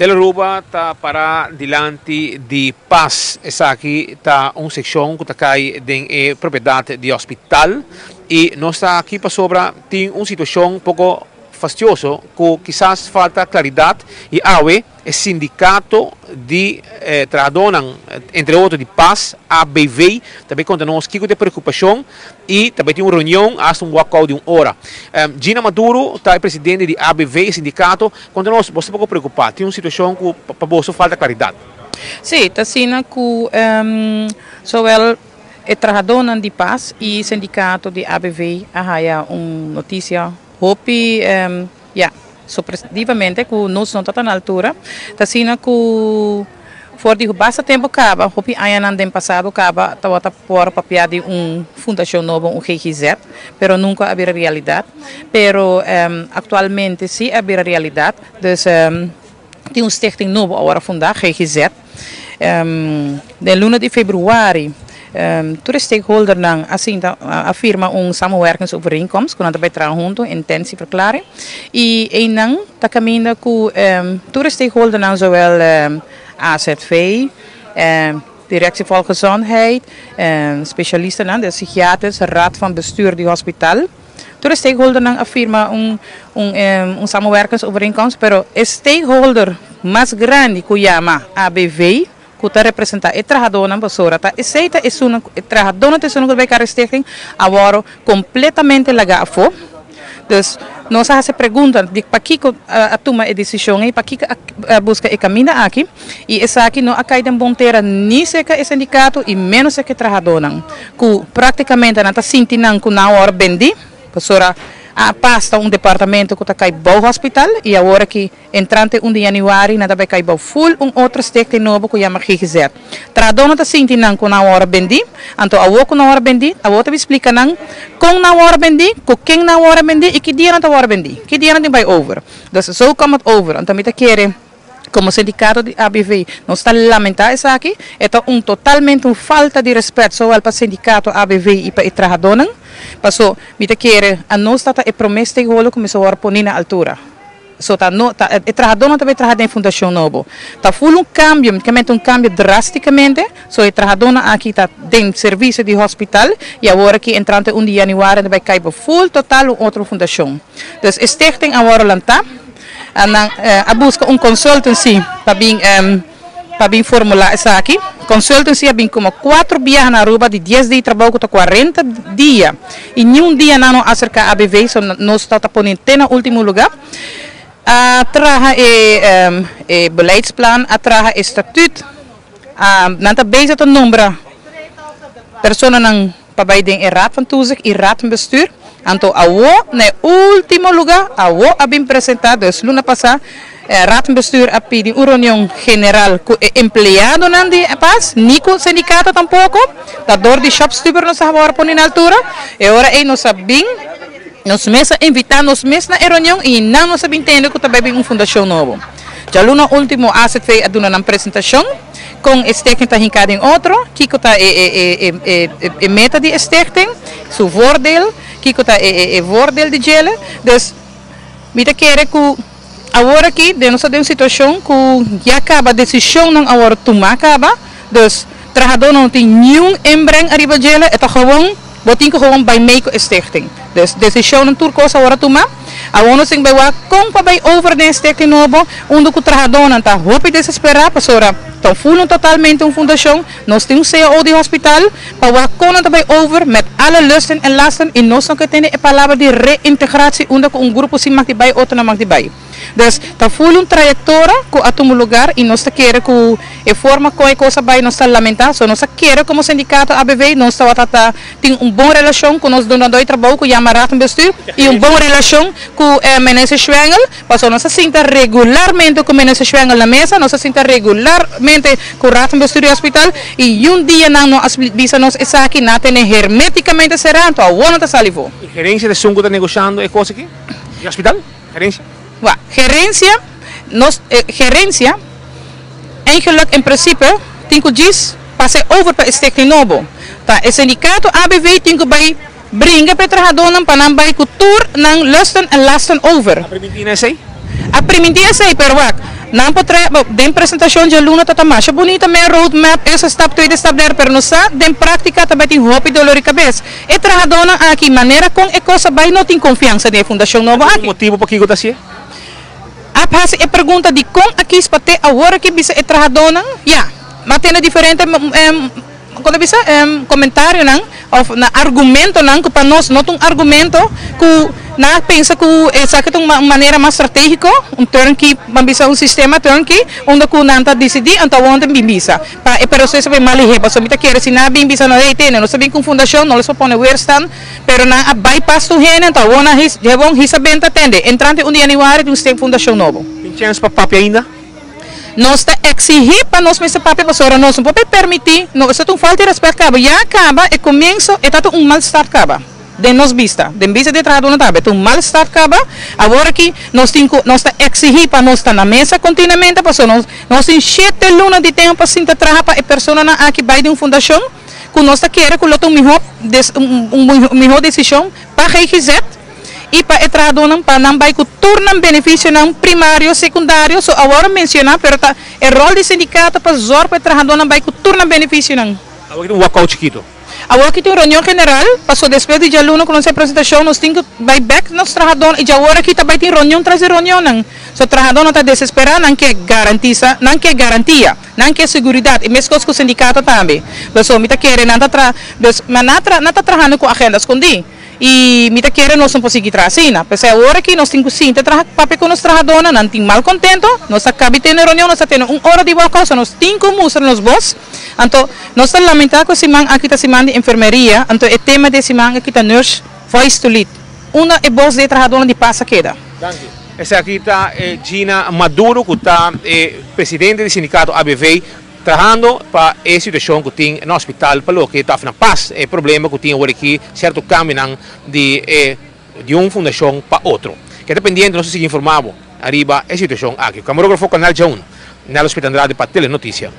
Telearuba ta para dilanti di Paz. Esaki ta un seccion cu ta cay den e propiedad di hospital y nos ta aki pasobra tin un situacion poco fastioso cu kisas falta claridad y awe E sindikato di trahadónan, entre otro di pas, ABV, ta bay konta nos kiko ta e preokupashon i ta bay tin un reunion, asta un walkout di un ora. Gina Maduro ta e presidente di ABV, e sindikato. Konta nos, boso ta poko preokupá? Tin un situashon ku pa boso falta klaridat? Sí, ta asina ku zowel e trahadónan di pas i sindikato di ABV a haya un notisia hopi. Ya, sorpresivamente ku nos no ta ta na altura. Ta asina ku for di basta tempu kaba, hopi añanan den pasado kaba, tabata por papia di un fundashon nobo, un GGZ, pero nunka a bira realidat. Pero aktualmente si a bira realidat. Dus tin un stichting nobo awor a funda, GGZ. Den luna di februari tur e stakeholdernan a sinta a firma un samenwerkingsovereenkomst ku nan ta bai traha huntu, intentieverklaring. I einan ta kaminda ku tur e stakeholdernan zowel AZV, Directie Volksgezondheid, spesialistanan, de psikiaters, Raad van Bestuur di hospital. Tur e stakeholdernan a firma un un samenwerkingsovereenkomst, pero e stakeholder mas grandi ku yama ABV, ku ta representá e trahadónan pasobra ta esei ta esunnan ku e trahadónan ta esunnan ku ta bai kara e stichting a wòrdu kompletamente lagá afó. Dus nos a hasi pregunta di pakiko a tuma e desishon ei, pakiko a buska e kaminda aki i esaki no a kai den bon tera ni serka e sindikato i ménos serka e trahadónan ku práktikamente nan ta sinti nan ku nan a wòrdu bendí pasobra a pasta un departamento ku ta kai bou hospital i awor aki Entrante un di yanüari nan ta bai kai bou ful un otro stichting nobo ku yama GGZ. Trahadónan ta sinti nan ku nan wòrdu bendí, anto awor ku nan wòrdu bendí, awor ta bin splika nan kon nan wòrdu bendí, ku ken nan wòrdu bendí i ki dia nan ta wòrdu bendí, ki dia nan tin bai over. Dus zo kom het over. Anto mi ta kere komo sindikato di ABV nos ta lamentá esaki, e ta un totalmente un falta di rèspèt zowel pa sindikato ABV i pa e trahadónan, paso mi ta kere anos ta ta e promé stakeholder ku mester wòrdu poní na altura. So ta no ta e trahadónan ta bai traha den e fundashon nobo. Ta ful un kambio, mkamente un kambio drástikamente. So e trahadónan aki ta den servisio di hospital i awor aki entrante un di yanüari nan ta bai kai pa ful total un otro fundashon. Dus e stichting a wòrdu lantá, nan a buska un consultancy pa bin pa bin formulá esaki. Consultancy a bin komo kuatro biaha na Aruba di dies dia di trabou ku ta kuarenta dia i niun dia nan no aserká ABV, so nos ta ta pone te na último lugá. A traha e e beleidsplan, a traha e statuut, a nan ta bezig ta nombra personanan pa bai den e Raad van Toezicht i Raad van Bestuur. Anto awo na e ultimo luga, awo a bin presenta, dus luna pasa, Raad van Bestuur a pidi un reunion general ku e empleadonan di pas, ni ku sindikato tampoko, ta dor di shopstuber nos a wòrdu poni na altura. E ora ei nos a bin, nos mes a invitá nos mes na e reunion i nan nos a bin tende ku ta bai bin un fundashon nobo. Djaluna ultimo AZV a duna nan presentashon. Kon e stichting ta hinká den otro, kiko ta e meta di e stichting, su voordeel, kiko ta e voordeel di djele. Dus mi ta kere ku awor aki den nos ta den un situashon ku ya kaba desishonnan a wòrdu tumá kaba, dus trahadónan no tin niun inbreng ariba djele, e ta gewoon bo tin ku gewoon bai mee ku e stichting. Dus desishonnan tur kos a wòrdu tumá. Awor nos tin bai wak kon pa bai over den e stichting nobo, unda ku trahadónan ta hopi desesperá pasobra ta ful totalmente un fundashon. Nos tin un cao di hospital pa wak kon nan ta bai over met alle lusten en lasten i nos no ke tende e palabra di reintegratie unda ku un grupo si mag di bai otro no mag di bai. Dus ta ful un trayectora cu a tuma lugar y nos ta kere cu e forma con e cos a bay nos ta lamenta. So nos a kere como sindicato ABV nos tabata ta tin un bon relacion cu nos dunador di trabou cu yama Raad van Bestuur y un bon relacion cu Minister Schwengle pasobra nos a sinta regularmente cu Minister Schwengle na mesa, nos a sinta regularmente cu Raad van Bestuur di hospital y niun dia nan no a bisa nos esaki, nan a tene hermeticamente cera anto awor nan ta sali for. Y gerencia ta esun cu ta negoshando e cos aki di hospital? Gerencia? Wa, gerencia, nos, gerencia, eigenlijk in principe tin cu djis pasa e over pa e stichting nobo. Ta e sindicato ABV tin cu bay bringa pa e trahadornan pa nan bay cu tur nan lusten en lasten over. A priminti na esey? A priminti esey, pero wak, Nan por traha, den presentacion djaluna ta ta masha bunita me roadmap, eerste stap, tweede stap, derde, pero nos sa den practica ta bay tin hopi dolor di cabes. E trahadornan aki, manera con e cos a bay, no tin confiansa den e fundacion nobo Tin aki. motibo pakico ta hacié? A haci e pregunta di con a kies pa te awor aki bisa e trahadornan? Ya, m'a tende diferente con ta bisa comentarionan of na argumentonan cu pa nos no ta un argumento cu nan a pensa cu esaki ta un manera mas strategico, un turnkey, ban bisa un sistema turnkey unda cu nan ta dicidi anto awor nan ta bin bisa pa e proceso bay mas lihe pasobra mi ta kere si nan a bin bisa no hey tene nos ta bin cu un fundacion no les por pone weerstand pero nan a bypass tur hende anto awor nan gewoon hisa benta tende entrante un di januari tin un fundacion nobo. Tin chens pa papia ainda? Nos ta exigí pa nos mester papia pasobra nos no por permití, no, esei ta un falta di respet caba. Ya caba e comienso e ta un mal start caba den nos bista, den bista di e trahadornan tambe ta un mal start caba. Awor aki nos tin cu, nos ta exigí pa nos ta na mesa continuamente pasobra nos, nos tin shete luna di tempo pa sinta traha pa e personanan aki bay den un fundacion cu nos ta kere cu lo ta un miho, un miho decision pa GGZ. I pa e trahadónan pa nan bai ku tur nan benefisionan primario, sekundario, so awor a mensioná, pero ta e ròl di sindikato pa zòrg pa e trahadónan bai ku tur nan benefisionan. Awor ki tin un walkout chikitu. Awor ki tin un reunion general, paso despues di djaluna ku nos hasi e presentashon nos tin ku bai bèk nos trahadónan i djawor aki ta bai tin reunion tras di reunionnan. So trahadónan ta desesperá, nan ke garantisa, nan ke garantia, nan ke seguridat i meskos ku sindikato tambe. Paso mi ta kere nan ta traha, dus ma nan ta trahando ku agenda skondí. I mi ta kere nos no por sigui traha asina. P'esei awor aki nos tin ku sinta traha papia ku nos trahadónan, nan tin mal kontento, nos ta kabi tene reunion, nos ta tene un ora di wòrk kousa, nos tin ku mustra nos bos. Anto nos ta lamentá ku e siman aki ta siman di enfermeria, anto e tema di e siman aki ta Nurse Voice to Lead, unda e bos di e trahadónan di pas a keda. Danki. Esaki ta Gina Maduro ku ta e presidente di sindikato ABV. Trahando pa e situacion cu tin na hospital pa loke ta afna pas e problema cu tin awor aki cierto cambionan di e di un fundacion pa otro. Keda pendiente nos ta sigui informa bo ariba e situacion aki. Camarografo Canal Djaun, Nello Smith Andrade pa Telenoticia.